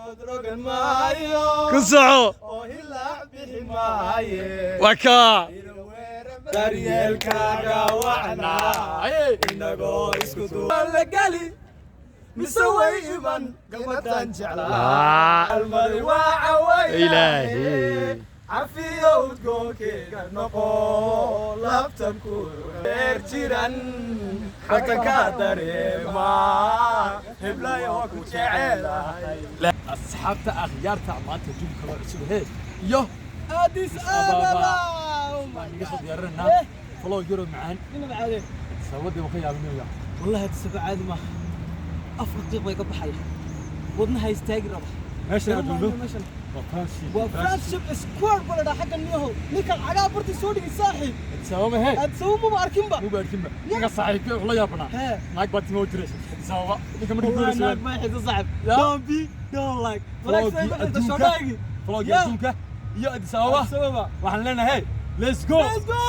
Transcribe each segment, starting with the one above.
Ku soco. Waa kaa. Daryeelkaaga wacnaa inagoo isku duwalagali mise way iman gabadhan jeclaa almari waa cawaya. Ilaahi. Cafiyo udgoonkeega noqo labtan ku reer jiran xagga ka dareema heblayo waa ku jecelahay. Asxaabta, akhyaarta, maanta jawi kaloo cusub hee iyo Addis Ababa. Waan iga soo diyaarinaa vlog yaro macaan. Inaba caadeen. Sababadii waan ka yaabinaya. Wallahi Addis Ababa caadi maaha. 4 daqiiq bay ka baxaya. Wadnaha istaagi raba. Meesha aan joogno Meeshan. waa Friendship. Waa Friendship Square baa la dhahaa xaggan miyahow. Ninkan cagaa barti soo dhigay saaxiib. Addis Ababa hee. Addis Ababa maba arkinba. Muba arkinba. Ninka saaxiibkay wuxuu la yaabanaa. Hee. Naag baa timo jiraysa Addis Ababa ninka markii Wallahi guuraysa. Naag baa xisa saaxiib. Ya. Don't be, don't like. Vlogii adduunka. Vlogii Ya. adduunka iyo Addis Ababa. Addis Ababa. Waxaan leenahay let's go. Let's go.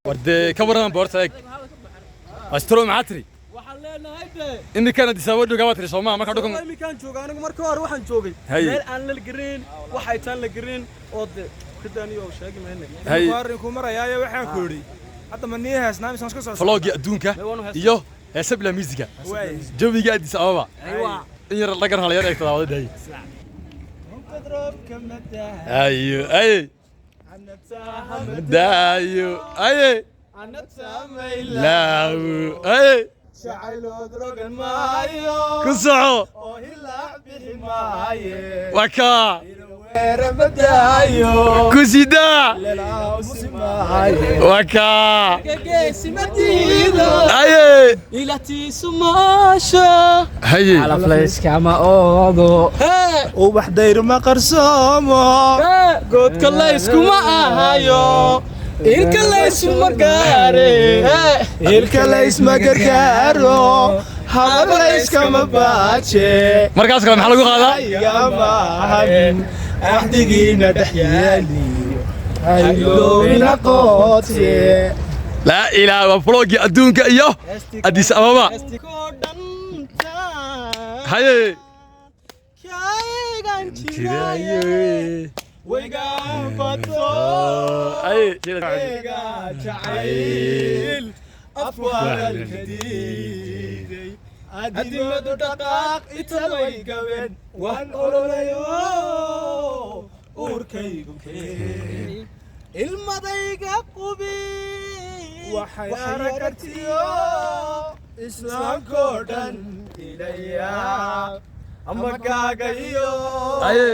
Wardee ka warraman boorta eeg astro maxaa tiri? Waxaan leenahay dee. Iminkaan Addis Ababa joogaa baa tiri soomaa markaa dhulkan. Wallahi iminkaan jooga anigu markii hore waxaan joogay Haye. meel aan la garin waxay taan la garin oo de kadaaniyo sheegi mayne. Hay. Arrinku marayaayo waxaan ku idhi hadda ma nii heesnaa mise waan iska soo Vlogii adduunka iyo heese bila miisiga jawiga Addis Ababa in yar dhagan hala yar eegta daawada dayi ayo aye daayo aye laawo aye. Jacaylood rogan maayo Ku soco. oo hilaac bixi maaye. Waa kaa. Weeramadaayo. Ku sidaa. Lelaamusi maaye. Waa kaa. Geesimadiida. Aye. Ilatiisu maasha. Haye. Layskama oodo. Hee. Ubax dayrma qarsoomo. Hee, goodka layskuma ahayo ilka laysuma gaare. Hee. Ilka laysma gargaaro habar layskama baaje. Markaas kale maxaa lagu qaadaa? Igamahan axdigiina dhex yaaliyo hayloobina qoote. Laa ilaaha, waa vlogii adduunka iyo Addis Ababa. Koo dhanta. Haye. Kaygan jiraaye. Waygaanbato. Aye. Eega jacayl afwaalka diiday adimadu dhaqaaq italway gabeen waan ololayo uurkaygu keen Ilmadayga qubi. Waxay aragtiyo islaamkoo dhan ilaya amagaaga iyo Aye.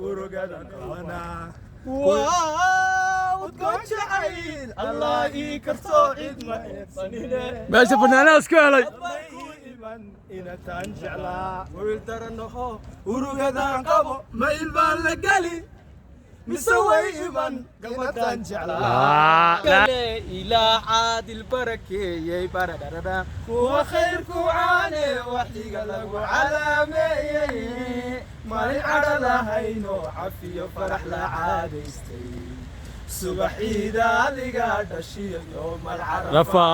urugada qabana. Waa udgoon jacayl allah ii kartoo cid ma eedsanine. Meesha fanaanaha isku helay. Ku iman inataan jeclaa. Wiil daranaho. Urugadaan qabo ma ilbaan la geli mise way iman gabadhaan jeclaa. Kale ilaa caadil barakeeyey baradharada. Kuwa khayrku caane waxiga lagu calaameeyey maalin cadho lahayno cafiyo farax la caadaystay subaxiida adiga dhashiyo yoomal Rafa,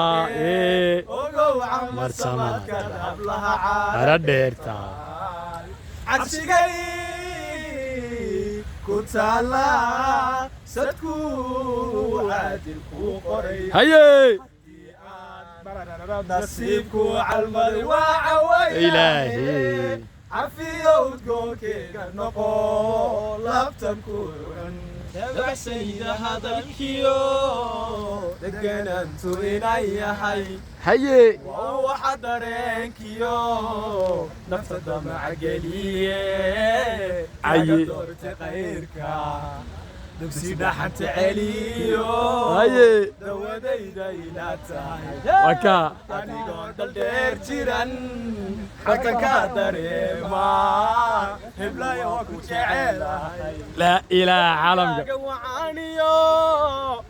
ogow Marsamaadkan. Marsamaadkan hablaha Hara dheerta. Cabsigay ku taala sadkuu caadil kuu qoray. Haye. Nasiibku calmadi waa cawaya. Ilaahi. Cafiyo udgoonkeega noqo labtan ku cunan. Dabacsayda hadalkiyo deganaantu inay yahay. Haye. Waa waxa dareenkiyo nafta damaca geliye. Aye. Aga doorte khayrka dugsi dhaxanta celiyo. Haye. Dawadayda ilaa tahay. Waka. Anigoo dhaldheer jiran xagga ka dareemaa, heblayo waa ku jecelahay. Laa ilaaha caalamka. Aga wacaaniyo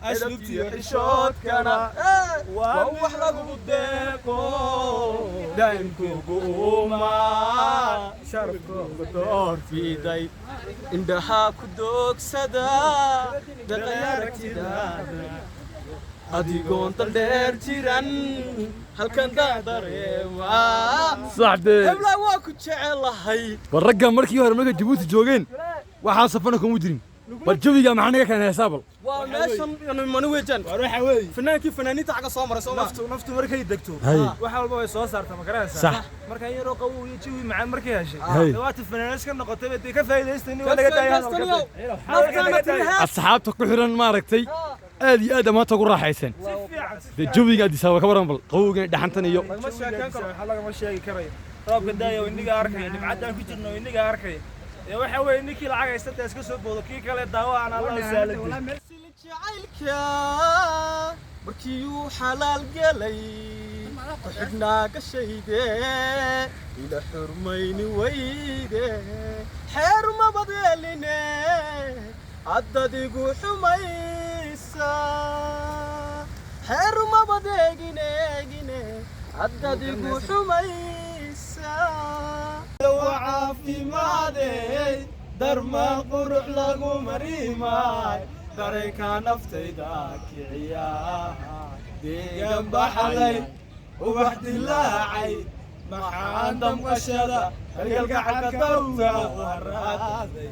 asluubtiyo xishoodkana waa wax lagu deeqo, daa'imkuugu uumaa sharafkooga doorfiiday, indhahaa ku doogsada dhaqay aragtidaada, adigoon daldheer jiran halkan daa dareemaa. Saxdee. Heblaa waa ku jecelahay. War ragga markii hore markay Jabuuti joogeen waxaa safana kuma jirin. Bal jawiga maxaa naga keenay heesaa bal? Waa meeshan mani weejaan. War waxa weeye, fanaankii fanaaniinta xagga soo maray soo ma naftu markay degto Hay. wax walba way soo saartaa, ma garanaysaa? Sax. Marka yaroo qabow iyo jawi macaan markay heshay, Hay. waata fanaaniis ka noqotay bay ka faa'iidaystay waa laga daaya hadalka. Naftaana tiri hees. Asxaabta ku xiran maaragtay aad iyo aad maanta ugu raaxaysan. Si fiican, si Dee jawiga Addis Ababa ka waran bal, qabowgan dhaxantan iyo lagama sheekan karo, waxa lagama sheegi karayo. Roobka daaya inaga arkaya, nimcaddaan ku jirno inaga arkaya. Ee waxa weeye, ninkii lacag haysta dee iska soo boodo, kii kale daawo aan Allah u saaladin. Jacaylka markii uu xalaal galay ku xidhnaa gashayde ila xurmayni weyde, xeer mabadeeline haddadigu xumaysa, xeer mabadeegineegine haddadigu xumaysa. Caafimaadey darmaan qurux lagu marimaay, dareenka naftayda kiciya, deegan baxday ubax dilaacay, maxaan damqashada kalgalgacalka dawga waraaday,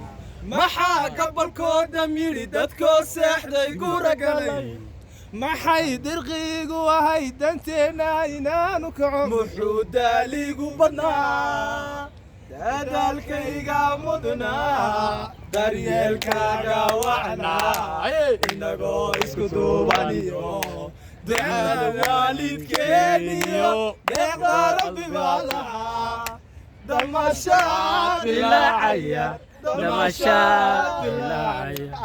maxaa gabalkoo dham yidhi dadkoo seexday gura galay? Maxay dirqiigu ahay danteenna inaanu kaco? Muxuu daaligu badnaa, dadaalkayga mudnaa, daryeelkaaga wacnaa, inagoo isku duubaniyo ducada waalidkeeniyo deeqda Rabbi baa lahaa, damashaad dilaacaya, damashaad dilaacaya.